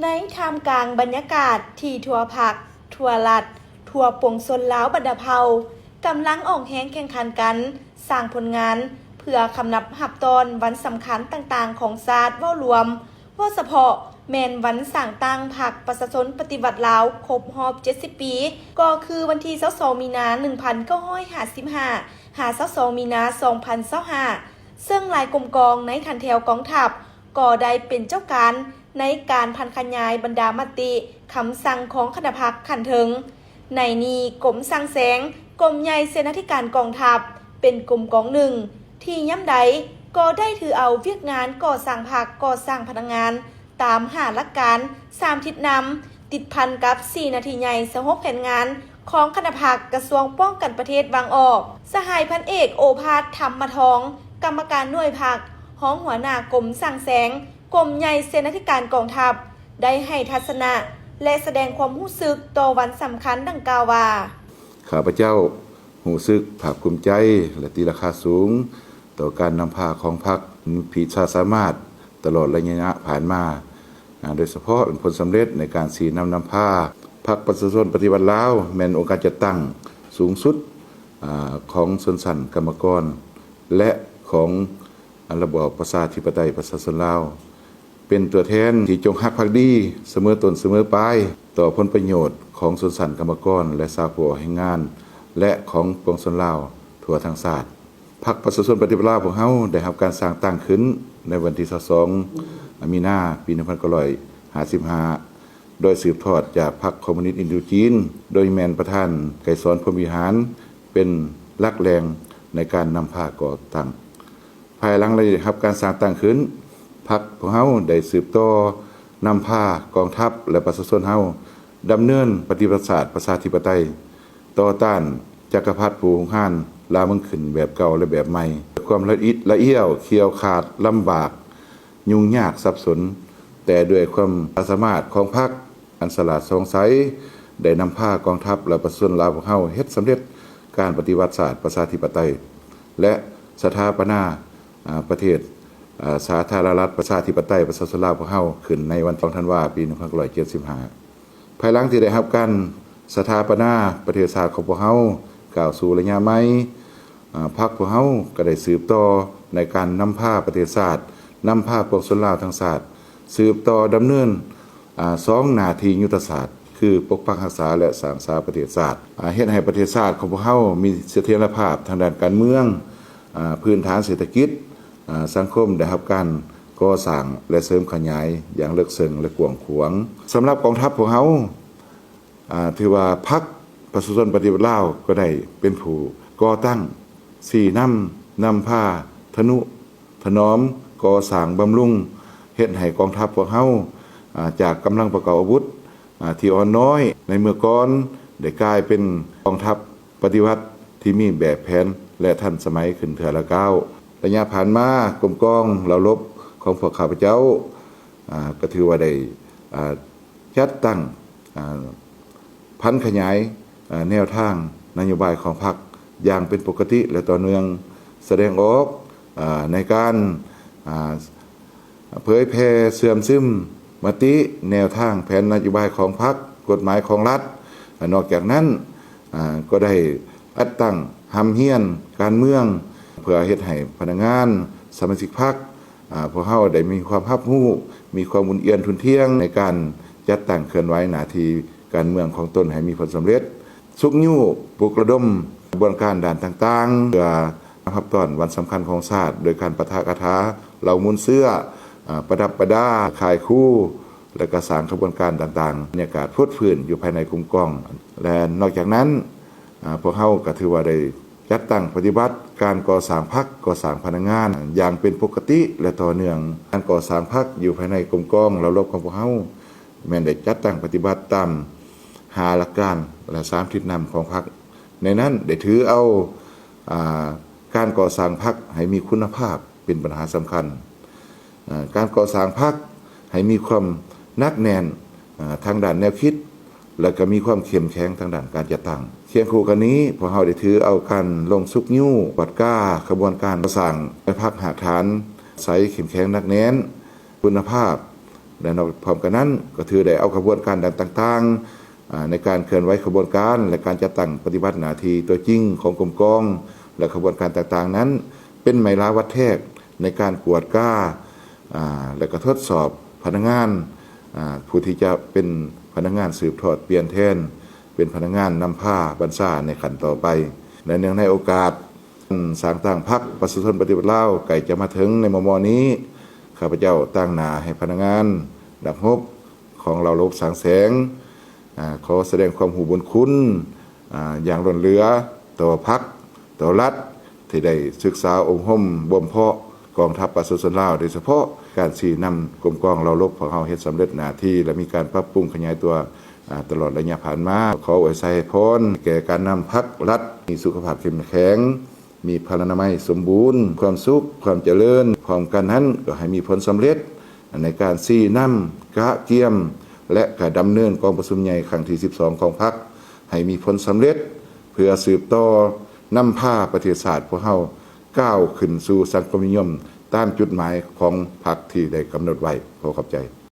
ໃນທ່າມກາງບັນຍາກາດທີ່ທົ່ວພັກ, ທົ່ວລັດ, ທົ່ວປວງຊົນລາວບັນດາເຜົ່າ ກຳລັງອອກແຮງແຂ່ງຂັນກັນສ້າງຜົນງານ ເພື່ອຄຳນັບຮັບຕ້ອນວັນສຳຄັນຕ່າງໆຂອງຊາດເວົ້າລວມ, ເວົ້າສະເພາະແມ່ນວັນສ້າງຕັ້ງພັກປະຊາຊົນປະຕິວັດລາວຄົບຮອບເຈັດສິບປີ ກໍຄືວັນທີຊາວສອງມີນາໜຶ່ງພັນເກົ້າຮ້ອຍຫ້າສິບຫ້າ ຫາຊາວສອງມີນາສອງພັນຊາວຫ້າ ເຊິ່ງຫຼາຍກົມກອງໃນຂັ້ນແຖວກອງທັບກໍໄດ້ເປັນເຈົ້າການ ໃນການຜັນຂະຫຍາຍບັນດາມະຕິຄຳສັ່ງຂອງຄະນະພັກຂັ້ນເທິງ. ໃນນີ້ກົມສ້າງແສງ, ກົມໃຫຍ່ເສນາທິການກອງທັບ ເປັນກົມກອງໜຶ່ງ ທີ່ຍາມໃດກໍໄດ້ຖືເອົາວຽກງານກໍ່ສ້າງພັກ, ກໍ່ສ້າງພະນັກງານ ຕາມຫ້າຫຼັກການ, ສາມທິດນຳ, ຕິດພັນກັບສີ່ໜ້າທີ່ໃຫຍ່ ຊາວຫົກແຜນງານຂອງຄະນະພັກກະຊວງປ້ອງກັນປະເທດວາງອອກ. ສະຫາຍພັນເອກ ໂອພາດ ທຳມະທອງ ກຳມະການໜ່ວຍພັກ, ຮອງຫົວໜ້າກົມສ້າງແສງ, ກົມໃຫຍ່ເສນາທິການກອງທັບ ໄດ້ໃຫ້ທັດສະນະ ແລະ ສະແດງຄວາມຮູ້ສຶກຕໍ່ວັນສຳຄັນດັ່ງກ່າວວ່າ: ຂ້າພະເຈົ້າຮູ້ສຶກພາກພູມໃຈ ແລະ ຕີລາຄາສູງຕໍ່ການນຳພາຂອງພັກ ມີຂີດຊາດສາມາດຕະຫຼອດໄລຍະຜ່ານມາ, ໂດຍສະເພາະເປັນຜົນສຳເລັດໃນການຊີ້ນຳນຳພາພັກປະຊາຊົນປະຕິວັດລາວ ແມ່ນອົງການຈັດຕັ້ງສູງສຸດຂອງຊົນຊັ້ນກຳມະກອນ ແລະ ຂອງ ລະບອບປະຊາທິປະໄຕປະຊາຊົນລາວ ເປັນຕົວແທນທີ່ຈົງຮັກພັກດີສະເໝີຕົ້ນສະເໝີປາຍ ຕໍ່ຜົນປະໂຫຍດຂອງຊົນຊັ້ນກຳມະກອນ ແລະ ຊາວຜູ້ອອກແຮງງານ ແລະ ຂອງປວງຊົນລາວທົ່ວທັງຊາດ. ພັກປະຊາຊົນປະຕິວັດລາວພວກເຮົາໄດ້ຮັບການສ້າງຕັ້ງຂຶ້ນໃນວັນທີຊາວສອງ ມີນາ ປີໜຶ່ງພັນເກົ້າຮ້ອຍຫ້າສິບຫ້າ ໂດຍສືບທອດຈາກພັກຄອມມູນິດອິນໂດຈີນ ໂດຍແມ່ນປະທານໄກສອນ ພົມວິຫານ ເປັນຫຼັກແຫຼ່ງໃນການນຳພາກໍ່ຕັ້ງ. ພາຍຫຼັງໄດ້ຮັບການສ້າງຕັ້ງຂຶ້ນ, ພັກພວກເຮົາໄດ້ສືບຕໍ່ນຳພາກອງທັບ ແລະ ປະຊາຊົນເຮົາດຳເນີນປະຕິວັດສາດປະຊາທິປະໄຕ, ຕໍ່ຕ້ານຈັກກະພັດຜູ້ຮຸກຮານລ່າເມືອງຂຶ້ນແບບເກົ່າ ແລະ ແບບໃໝ່ ດ້ວຍຄວາມລະອິດລະອ້ຽວ, ຂ້ຽວຂາດ, ລຳບາກ, ຫຍຸ້ງຍາກ, ສັບສົນ, ແຕ່ດ້ວຍຄວາມສາມາດຂອງພັກ ອັນສະຫຼາດສ່ອງໃສ ໄດ້ນຳພາກອງທັບ ແລະ ປະຊາຊົນລາວພວກເຮົາເຮັດສຳເລັດການປະຕິວັດສາດປະຊາທິປະໄຕ ແລະ ສະຖາປະນາ ອາ ປະເທດ ອາ ສາທາລະນະລັດ ປະຊາທິປະໄຕ ປະຊາຊົນລາວພວກເຮົາຂຶ້ນໃນວັນທີສອງ ທັນວາ ປີໜຶ່ງພັນເກົ້າຮ້ອຍເຈັດສິບຫ້າ. ພາຍຫຼັງທີ່ໄດ້ຮັບການສະຖາປະນາປະເທດຊາດຂອງພວກເຮົາ ກ້າວສູ່ໄລຍະໃໝ່, ອາ ພັກພວກເຮົາກໍໄດ້ສືບຕໍ່ໃນການນຳພາປະເທດຊາດ, ນຳພາປວງຊົນລາວທັງຊາດ ສືບຕໍ່ດຳເນີນ ອາ ສອງໜ້າທີ່ຍຸດທະສາດ ຄື ປົກປັກຮັກສາ ແລະ ສ້າງສາປະເທດຊາດ, ອາ ເຮັດໃຫ້ປະເທດຊາດຂອງພວກເຮົາມີສະຖຽນລະພາບທາງດ້ານການເມືອງ, ອາ ພື້ນຖານເສດຖະກິດ, ອາ ສັງຄົມໄດ້ຮັບການກໍ່ສ້າງ ແລະ ເສີມຂະຫຍາຍຢ່າງເລິກເຊິ່ງ ແລະ ກວ້າງຂວາງ. ສຳລັບກອງທັບພວກເຮົາ ອາ ຖືວ່າພັກປະຊາຊົນປະຕິວັດລາວກໍໄດ້ເປັນຜູ້ກໍ່ຕັ້ງ, ຊີ້ນຳ, ນຳພາ, ທະນຸຖະໜອມ, ກໍ່ສ້າງ, ບຳລຸງ, ເຮັດໃຫ້ກອງທັບພວກເຮົາ ອາ ຈາກກຳລັງປະກອບອາວຸດ ອາ ທີ່ອ່ອນນ້ອຍໃນເມື່ອກ່ອນ ໄດ້ກາຍເປັນກອງທັບປະຕິວັດທີ່ມີແບບແຜນ ແລະ ທັນສະໄໝຂຶ້ນເທື່ອລະກ້າວ. ໄລຍະຜ່ານມາ, ກົມກອງເຫຼົ່າລົບຂອງພວກຂ້າພະເຈົ້າ ອາ ກໍຖືວ່າໄດ້ ອາ ຈັດຕັ້ງ ອາ ຜັນຂະຫຍາຍ ອາ ແນວທາງນະໂຍບາຍຂອງພັກຢ່າງເປັນປົກກະຕິ ແລະ ຕໍ່ເນື່ອງ, ສະແດງອອກ ອາ ໃນການ ອາ ເຜີຍແຜ່ເຊື່ອມຊຶມມະຕິ, ແນວທາງ, ແຜນນະໂຍບາຍຂອງພັກ, ກົດໝາຍຂອງລັດ. ນອກຈາກນັ້ນ ອາ ກໍໄດ້ຈັດຕັ້ງຮ່ຳຮຽນການເມືອງ ເພື່ອເຮັດໃຫ້ພະນັກງານ, ສະມາຊິກພັກ ອາ ພວກເຮົາໄດ້ມີຄວາມຮັບຮູ້, ມີຄວາມອຸ່ນອຽນທຸ່ນທ່ຽງໃນການຈັດຕັ້ງເຄື່ອນໄຫວໜ້າທີ່ການເມືອງຂອງຕົນໃຫ້ມີຜົນສຳເລັດ, ຊຸກຍູ້, ປຸກລະດົມຂະບວນການດ້ານຕ່າງໆ ເພື່ອຮັບຕ້ອນວັນສຳຄັນຂອງຊາດ ໂດຍການປະທະກະຖາເຫຼົ່າມູນເຊື້ອ, ອາ ປະດັບປະດາ, ຄ້າຍຄູ ແລະ ກະສ້າງຂະບວນການຕ່າງໆ, ບັນຍາກາດຟົດຟື້ນຢູ່ພາຍໃນກົມກອງ. ແລະ ນອກຈາກນັ້ນ, ອາ ພວກເຮົາກໍຖືວ່າໄດ້ ຈັດຕັ້ງປະຕິບັດການກໍ່ສ້າງພັກ, ກໍ່ສ້າງພະນັກງານຢ່າງເປັນປົກກະຕິ ແລະ ຕໍ່ເນື່ອງ. ການກໍ່ສ້າງພັກຢູ່ພາຍໃນກົມກອງເຫຼົ່າລົບຂອງພວກເຮົາ ແມ່ນໄດ້ຈັດຕັ້ງປະຕິບັດຕາມຫ້າຫຼັກການ ແລະ ສາມທິດນຳຂອງພັກ. ໃນນັ້ນໄດ້ຖືເອົາ ອາ ການກໍ່ສ້າງພັກໃຫ້ມີຄຸນນະພາບເປັນບັນຫາສຳຄັນ. ອາ ການກໍ່ສ້າງພັກໃຫ້ມີຄວາມໜັກແໜ້ນ ອາ ທາງດ້ານແນວຄິດ ແລະ ກໍມີຄວາມເຂັ້ມແຂງທາງດ້ານການຈັດຕັ້ງ. ຄຽງຄູ່ກັນນີ້, ພວກເຮົາໄດ້ຖືເອົາການລົງຊຸກຍູ້ກວດກາຂະບວນການກໍ່ສ້າງໃຫ້ພັກຮາກຖານໃສ, ເຂັ້ມແຂງ, ໜັກແໜ້ນ, ຄຸນນະພາບ ແລະ ນອກພ້ອມກັນນັ້ນ ກໍຖືໄດ້ເອົາຂະບວນການດັ່ງຕ່າງໆ ອາ ໃນການເຄື່ອນໄຫວຂະບວນການ ແລະ ການຈັດຕັ້ງປະຕິບັດໜ້າທີ່ຕົວຈິງຂອງກົມກອງ ແລະ ຂະບວນການຕ່າງໆນັ້ນ ເປັນໄມ້ລາວັດແທກໃນການກວດກາ ອາ ແລະ ກໍທົດສອບພະນັກງານ ອາ ຜູ້ທີ່ຈະເປັນພະນັກງານສືບທອດປ່ຽນແທນ ເປັນພະນັກງານນຳພາບັນຊາໃນຂັ້ນຕໍ່ໄປ. ແລະ ເນື່ອງໃນໂອກາດ ສ້າງຕັ້ງພັກປະຊາຊົນປະຕິວັດລາວໃກ້ຈະມາເຖິງໃນມໍ່ໆນີ້, ຂ້າພະເຈົ້າຕາງໜ້າໃຫ້ພະນັກງານນັກຮົບຂອງເຫຼົ່າລົບສ້າງແສງ ອາ ຂໍສະແດງຄວາມຮູ້ບຸນຄຸນ ອາ ຢ່າງລົ້ນເຫຼືອຕໍ່ພັກ, ຕໍ່ລັດ ທີ່ໄດ້ສຶກສາອົບຮົມບົ່ມເພາະກອງທັບປະຊາຊົນລາວ, ໂດຍສະເພາະການຊີ້ນຳກົມກອງເຫຼົ່າລົບຂອງເຮົາເຮັດສຳເລັດໜ້າທີ່ ແລະ ມີການປັບປຸງຂະຫຍາຍຕົວ ອາ ຕະຫຼອດໄລຍະຜ່ານມາ. ຂໍອວຍໄຊໃຫ້ພອນແກ່ການນຳພັກລັດ ມີສຸຂະພາບເຂັ້ມແຂງ, ມີພະລານາໄມສົມບູນ, ຄວາມສຸກ, ຄວາມຈະເລີນ. ພ້ອມກັນນັ້ນກໍໃຫ້ມີຜົນສຳເລັດໃນການຊີ້ນຳ, ກະກຽມ ແລະ ກະດຳເນີນກອງປະຊຸມໃຫຍ່ຄັ້ງທີສິບສອງຂອງພັກ ໃຫ້ມີຜົນສຳເລັດ ເພື່ອສືບຕໍ່ນຳພາປະເທດຊາດພວກເຮົາກ້າວຂຶ້ນສູ່ສັງຄົມນິຍົມຕາມຈຸດໝາຍຂອງພັກທີ່ໄດ້ກຳນົດໄວ້. ຂໍຂອບໃຈ.